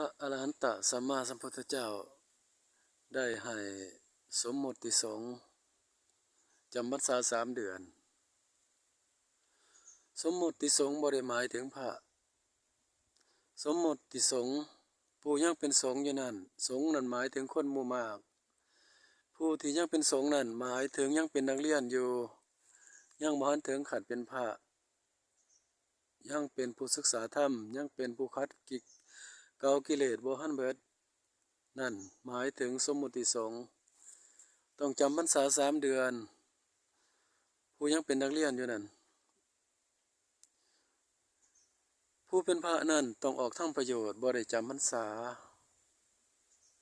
ພະອະລະຫັນຕະສຳມາສຳພຸດທະເຈົ້າໄດ້ໃຫ້ສົມມຸດຕິສົງຈຳພັນສາສາມເດືອນ. ສົມມຸດຕິສົງບໍ່ໄດ້ໝາຍເຖິງພະ. ສົມມຸດຕິສົງ ຜູ້ຍັງເປັນສົງຢູ່ນັ້ນ, ສົງນັ້ນໝາຍເຖິງຄົນໝູ່ມາກ. ຜູ້ທີ່ຍັງເປັນສົງນັ້ນ ໝາຍເຖິງຍັງເປັນນັກຮຽນຢູ່, ຍັງບໍ່ທັນເຖິງຂັ້ນເປັນພະ, ຍັງເປັນຜູ້ສຶກສາທຳ, ຍັງເປັນຜູ້ຂັດກິ ເກົາກິເລດບໍ່ທັນເບິດ. ນັ້ນໝາຍເຖິງສົມມຸດຕິສົງ ຕ້ອງຈຳພັນສາສາມເດືອນ, ຜູ້ຍັງເປັນນັກຮຽນຢູ່ນັ້ນ. ຜູ້ເປັນພະນັ້ນຕ້ອງອອກທຳປະໂຫຍດ, ບໍ່ໄດ້ຈຳພັນສາ,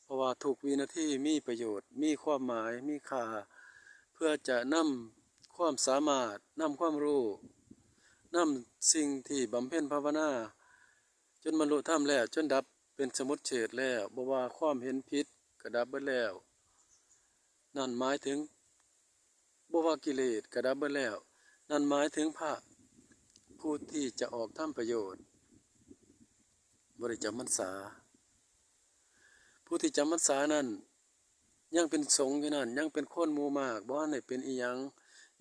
ເພາະວ່າທຸກວິນາທີມີປະໂຫຍດ, ມີຄວາມໝາຍ, ມີຄ່າ, ເພື່ອຈະນຳຄວາມສາມາດ, ນຳຄວາມຮູ້, ນຳສິ່ງທີ່ບຳເພັນພາວະນາ ຈົນບັນລຸທຳແລ້ວ, ຈົນດັບເປັນສະໝຸດເສດແລ້ວ, ບໍ່ວ່າຄວາມເຫັນຜິດກໍດັບເບິດແລ້ວ. ນັ້ນໝາຍເຖິງ ບໍ່ວ່າກິເລດກໍດັບເບິດແລ້ວ. ນັ້ນໝາຍເຖິງພະຜູ້ທີ່ຈະອອກທຳປະໂຫຍດ, ບໍ່ໄດ້ຈຳພັນສາ. ຜູ້ທີ່ຈຳພັນສານັ້ນ ຍັງເປັນສົງຢູ່ນັ້ນ, ຍັງເປັນຄົນໝູ່ມາກ, ບໍ່ທັນໄດ້ເປັນອີ່ຫຍັງ,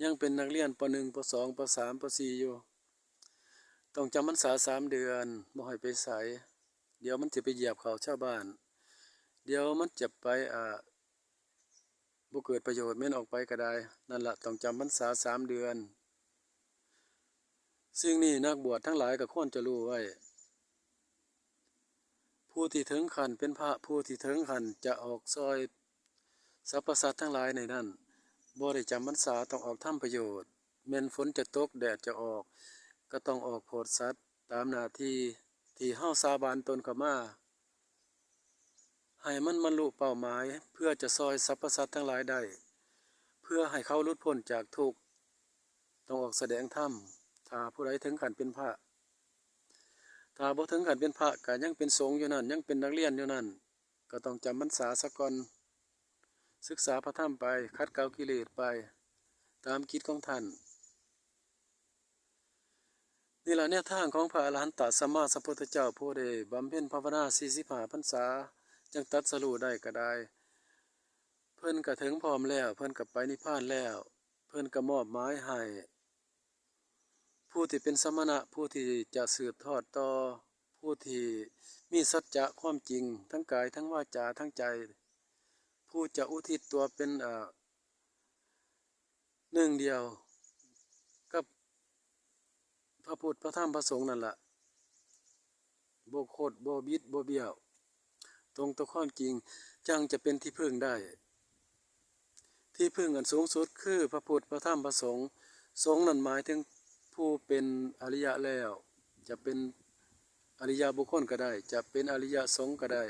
ຍັງເປັນນັກຮຽນ ປໍໜຶ່ງ ປໍສອງ ປໍສາມ ປໍສີ່ ຢູ່. ຕ້ອງຈຳພັນສາສາມເດືອນ, ບໍ່ໃຫ້ໄປໃສ. ດຽວມັນຈະໄປຢຽບເຂົ້າຊາວບ້ານ, ດຽວມັນຈະໄປ ອາ ບໍ່ເກີດປະໂຫຍດ, ແມ່ນອອກໄປກໍໄດ້. ນັ້ນລະ, ຕ້ອງຈຳພັນສາສາມເດືອນ. ສິ່ງນີ້ນັກບວດທັງຫຼາຍກໍຄວນຈະຮູ້ໄວ້. ຜູ້ທີ່ເຖິງຂັ້ນເປັນພະ, ຜູ້ທີ່ເຖິງຂັ້ນຈະອອກຊ່ອຍສັບພະສັດທັງຫຼາຍໃນນັ້ນ, ບໍ່ໄດ້ຈຳພັນສາ, ຕ້ອງອອກທຳປະໂຫຍດ. ແມ່ນຝົນຈະຕົກ, ແດດຈະອອກ, ກໍຕ້ອງອອກໂພດສັດຕາມໜ້າທີ່ ທີ່ເຮົາສາບານຕົນເຂົ້າມາ. ໃຫ້ມັນບັນລຸເປົ້າໝາຍ ເພື່ອຈະຊ່ອຍສັບພະສັດທັງຫຼາຍໄດ້, ເພື່ອໃຫ້ເຂົາຫຼຸດພົ້ນຈາກທຸກ, ຕ້ອງອອກສະແດງທຳ. ຖ້າຜູ້ໃດເຖິງຂັ້ນເປັນພະ, ຖ້າບໍ່ເຖິງຂັ້ນເປັນພະ, ກະຍັງເປັນສົງຢູ່ນັ້ນ, ຍັງເປັນນັກຮຽນຢູ່ນັ້ນ, ກໍຕ້ອງຈຳພັນສາສາກ່ອນ, ສຶກສາພະທຳໄປ, ຂັດເກົາກິເລດໄປ, ຕາມກິດຂອງທ່ານ. ນີ້ລະແນວທາງຂອງພະອະລະຫັນຕະສຳມາສຳພຸດທະເຈົ້າ ຜູ້ໄດ້ບຳເພັນພາວະນາສີ່ສິບຫ້າພັນສາ ຈັ່ງຕັດສະຮູ້ໄດ້ກໍໄດ້. ເພິ່ນກໍເຖິງພ້ອມແລ້ວ, ເພິ່ນກໍໄປນິບພານແລ້ວ, ເພິ່ນກໍມອບໝາຍໃຫ້ຜູ້ທີ່ເປັນສະມະນະ, ຜູ້ທີ່ຈະສືບທອດຕໍ່, ຜູ້ທີ່ມີສັດຈະຄວາມຈິງ ທັງກາຍ, ທັງວາຈາ, ທັງໃຈ, ຜູ້ຈະອຸທິດຕົວເປັນ ເອ່ອ ໜຶ່ງດຽວກັບພະພຸດ ພະທຳ ພະສົງນັ້ນລະ, ບໍ່ຄົດ ບໍ່ບິດ ບໍ່ບ້ຽວ, ຕົງຕໍ່ຄວາມຈິງ, ຈັ່ງຈະເປັນທີ່ເພິ່ງໄດ້. ທີ່ເພິ່ງອັນສູງສຸດຄືພະພຸດ ພະທຳ ພະສົງ. ສົງນັ້ນໝາຍເຖິງຜູ້ເປັນອະລິຍະແລ້ວ, ຈະເປັນ ອະລິຍະບຸກຄົນກໍໄດ້, ຈະເປັນອະລິຍະສົງກໍໄດ້,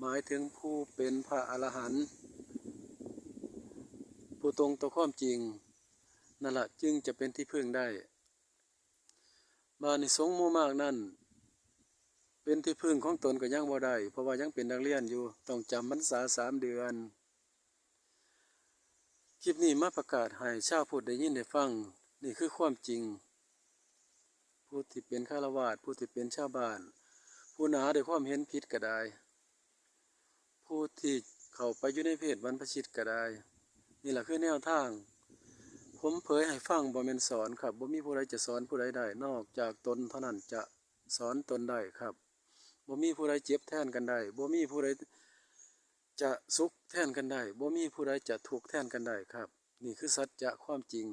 ໝາຍເຖິງຜູ້ເປັນພະອະລະຫັນ, ຜູ້ຕົງຕໍ່ຄວາມຈິງ, ນັ້ນລະຈຶ່ງຈະເປັນທີ່ເພິ່ງໄດ້. ບາດນີ້ສົງໝູ່ມາກນັ້ນ ເປັນທີ່ເພິ່ງຂອງຕົນກໍຍັງບໍ່ໄດ້, ເພາະວ່າຍັງເປັນນັກຮຽນຢູ່, ຕ້ອງຈຳພັນສາສາມເດືອນ. ຄລິບນີ້ມາປະກາດໃຫ້ຊາວພຸດໄດ້ຍິນໄດ້ຟັງ, ນີ້ຄືຄວາມຈິງ. ຜູ້ທີ່ເປັນຄາລະວາດ, ຜູ້ທີ່ເປັນຊາວບ້ານ, ຜູ້ໜາດ້ວຍຄວາມເຫັນຜິດກໍໄດ້, ຜູ້ທີ່ເຂົ້າໄປຢູ່ໃນເພດບັນພະຊິດກໍໄດ້, ນີ້ລະຄືແນວທາງ. ຜົມເຜີຍໃຫ້ຟັງ, ບໍ່ແມ່ນສອນຄັບ. ບໍ່ມີຜູ້ໃດຈະສອນຜູ້ໃດໄດ້, ນອກຈາກຕົນເທົ່ານັ້ນຈະສອນຕົນໄດ້ຄັບ. ບໍ່ມີຜູ້ໃດເຈັບແທນກັນໄດ້, ບໍ່ມີຜູ້ໃດ ຈະສຸກແທນກັນໄດ້, ບໍ່ມີຜູ້ໃດຈະທຸກແທນກັນໄດ້ຄັບ. ນີ້ຄືສັດຈະຄວາມຈິງ.